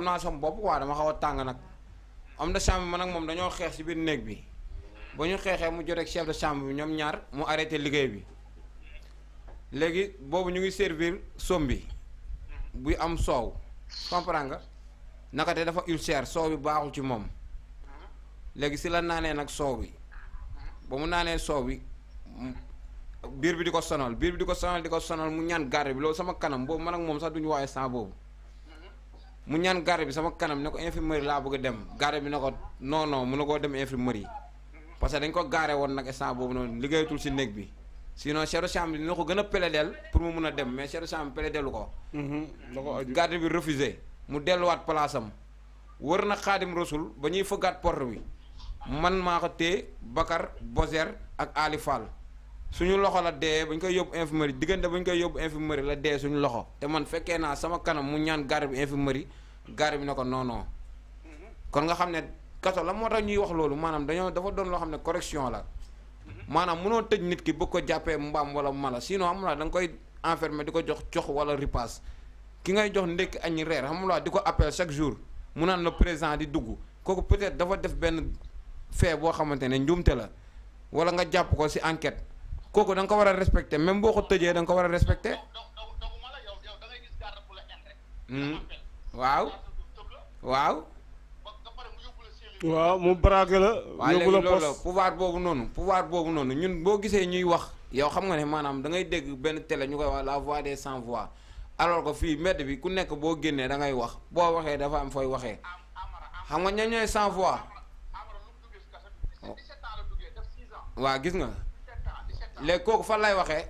naa sama bopp quoi dama xaw a tàng nag homme de chambre bi man ak moom dañoo xeex si biir néeg bi ba ñu xeexee mu jot ak chef de chambre bi ñoom ñaar mu arrêté liggéey bi léegi boobu ñu ngi servir somme bi buy am soow comprends nga naka te dafa ulcère soow bi baaxul ci moom léegi si la naanee nag soow bi ba mu naanee soow bi biir bi di ko sonal di ko sonal mu ñaan garde bi loolu sama kanam boobu man ak moom sax duñu waaye sans boobu mu ñaan garde bi sama kanam ne ko infirmerie laa bëgg a dem garde bi ne ko non non mun na koo dem infirmerie parce que dañ ko gaare woon nag instant boobu noonu liggéeyatul si néeg bi sinon chef de chambre bi dina ko gën a pélédel pour mu mun a dem mais chef de chambre pélédelu ko garde bi refusé mu delluwaat place am wër na xaadim rasul ba ñuy fëggaat porte bi man maa ko téye Bakar Bozer ak Ali Fall suñu loxo la dee bañ koy yóbbu infirmerie diggante bañ koy yóbbu infirmerie la dee suñu loxo te man fekkee naa sama kanam mu ñaan garde bi infirmerie garde bi ne ko non non kon nga xam ne kaso la moo tax ñuy wax loolu maanaam dafa doon loo xam ne correction la maanaam mënoo tëj nit ki bëgg ko jàppee mbaam wala mala sinon xam nga da nga koy enfermer di ko jox cox wala ripaas ki ngay jox ndékki añ reer xam nga di ko appel chaque jour mu naan le président di dugg kooku peut-être dafa def benn fait boo xamante ne njuumte la wala nga jàpp ko ci enquête kooku da nga ko war a respecter même boo ko tëjee da nga ko war a respecter. waaw waaw. waaw mu braqué la. yóbbu la loolu la pouvoir boobu noonu ñun boo gisee ñuy wax yow xam nga ne maanaam da ngay dégg benn télé ñu koy wax la voix des sans voix alors que fii mbedd bi ku nekk boo génnee da ngay wax boo waxee dafa am fooy waxee xam nga ñooy sans voix. waaw gis nga léegi kooku fan lay waxee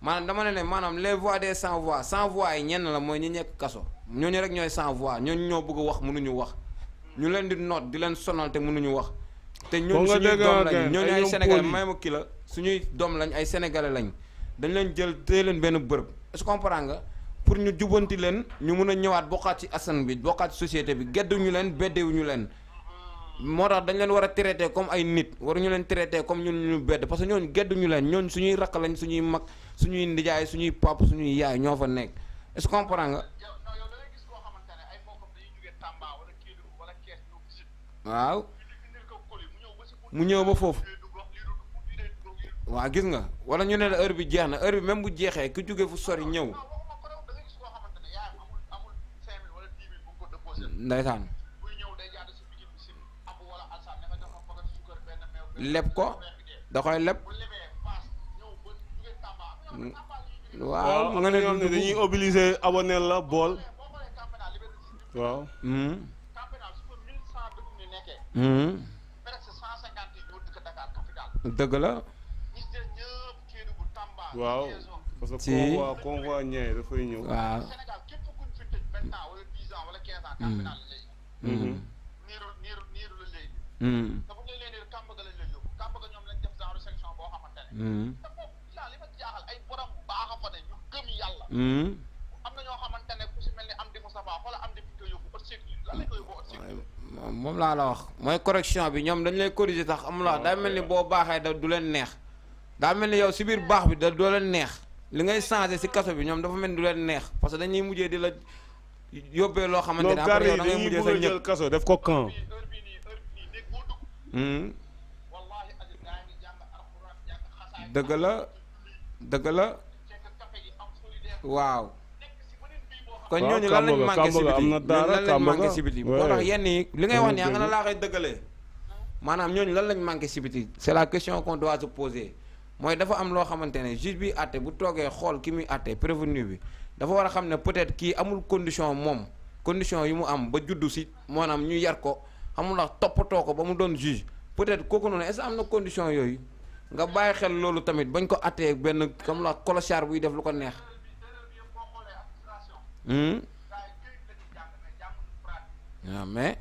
maanaam dama ne maanaam les voix des sans voix yi ñenn la mooy ñi nekk kaso ñooñu rek ñooy sans voix ñooñu ñoo bëgg a wax mënuñu wax ñu leen di noot di leen sonal te mënuñu wax te ñooñu suñuy doom lañ ñooñu ay sénégalais may ma kii la suñuy doom lañ ay sénégalais lañ dañ leen jël téye leen benn bërëb est-ce que comprends nga pour ñu jubanti leen ñu mun a ñëwaat bokkaat ci askan bi bokkaat ci société bi gedduñu leen beddewuñu leen moo tax dañ leen war a traité comme ay nit waruñu leen traité comme ñun ñu bedd parce que ñooñu gedduñu leen ñooñu suñuy rakk lañ suñuy mag suñuy ndijaay suñuy pap suñuy yaay ñoo fa nekk est-ce que comprends nga. waaw mu ñëw ba foofu waaw gis nga wala ñu ne la heure bi jeex na heure bi même bu jeexee ku jóge fu sori ñëw ndeysaan leb ko da koy leb waaw nga ne ñoom ne dañuy obligé abonné la bool waaw dëgg la waaw parce que convoi ñëwee dafay ñëw waaw moom laa la wax mooy correction bi ñoom dañ lay corriger tax amul wax daa mel ni boo baaxee da du leen neex daa mel ni yow si biir baax bi da doo leen neex li ngay changer si kaso bi ñoom dafa mel ni du leen neex parce que dañuy mujjee di la yóbbee loo xamante ne après yow da ngay mujjee sa ñëpp kaso def ko camp dëgg la waaw kon ñooñu lan lañ manqué si biti lan lañ manqué si biti moo tax yenn yi li ngay wax ni nga na laa koy dëggalee maanaam ñooñu lan lañ manqué si biti c'est la question qu'on doit se poser mooy dafa am loo xamante ne juge bi àtte bu toogee xool ki muy àtte prévenu bi dafa war a xam ne peut-être kii amul condition moom condition yi mu am ba juddu si maanaam ñu yar ko amul la toppatoo ko ba mu doon juge peut-être kooku noonu est-ce que am na condition yooyu nga bàyyi xel loolu tamit bañ ko àttee benn comme la clochard buy def lu ko neex waaw mais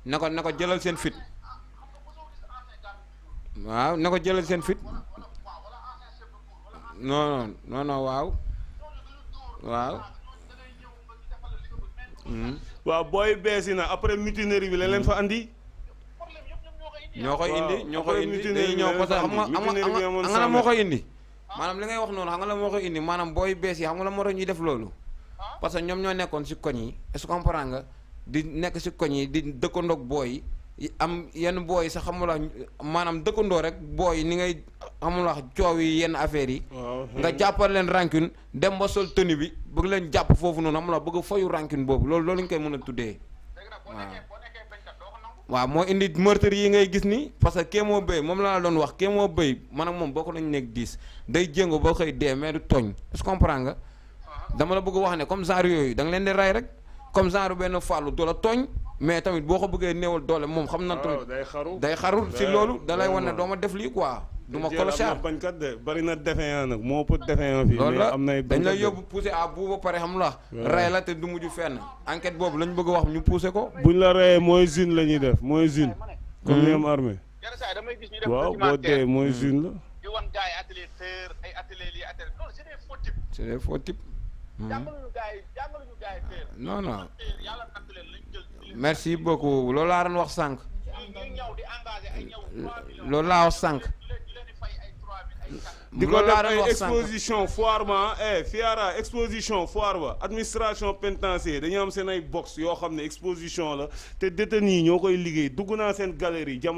na ko jëlal seen fit waaw na ko jëlal seen fit non waaw waaw booy beesi na après mutinerie bi la leen fa andi ñoo koy indi dañuy ñëw parce que xam nga moo koy indi maanaam li ngay wax noonu xam nga la moo koy indi maanaam booy bees yi xam nga la moo tax ñuy def loolu parce que ñoom ñoo nekkoon si koñ yi est-ce que comprends nga di nekk si koñ yi di dëkkandoog booy yi am yenn booy yi sax xamula maanaam dëkkandoo rek booy ni ngay xamula coow yi yenn affaires yi nga jàppal leen rancune dem ba sol tenue bi bëgg leen jàpp foofu noonu xamula bëgg fayu rancune boobu loolu ñu koy mën a tuddee waaw moo indi meurtre yi ngay gis ni parce que kee moo béy moom la doon wax kee moo béy man ak moom bokk nañu nekk 10 day jéngo boo koy dee mais du tooñ est-ce que comprends nga dama la bëgg wax ne comme genre yooyu da nga leen di rey rek comme genre benn fàllu du la tooñ mais tamit boo ko bëggee néewal doole moom xam na tamit day xaru si loolu da lay wan ne doo ma def lii quoi du ma clochard bañkat de bari na défaillant nag moo peut défaillant fii loolu la am nay dañ lay yóbbu poussé à bout ba pare xam la rey la te du mujj fenn enquête boobu lañ bëgg a wax ñu poussé ko buñ la reyee mooy zine la ñuy def mooy zine comme ni am armée waaw boo dee mooy zine la c'est des faux types non non merci beaucoup loolu laa doon wax sànq loolu laa wax sànq di ko def ay exposition foire ba Fiara exposition foire ba administration pénitentiaire dañu am seen ay box yoo xam ne exposition la te détenus yi ñoo koy liggéey dugg naa seen galerie jamono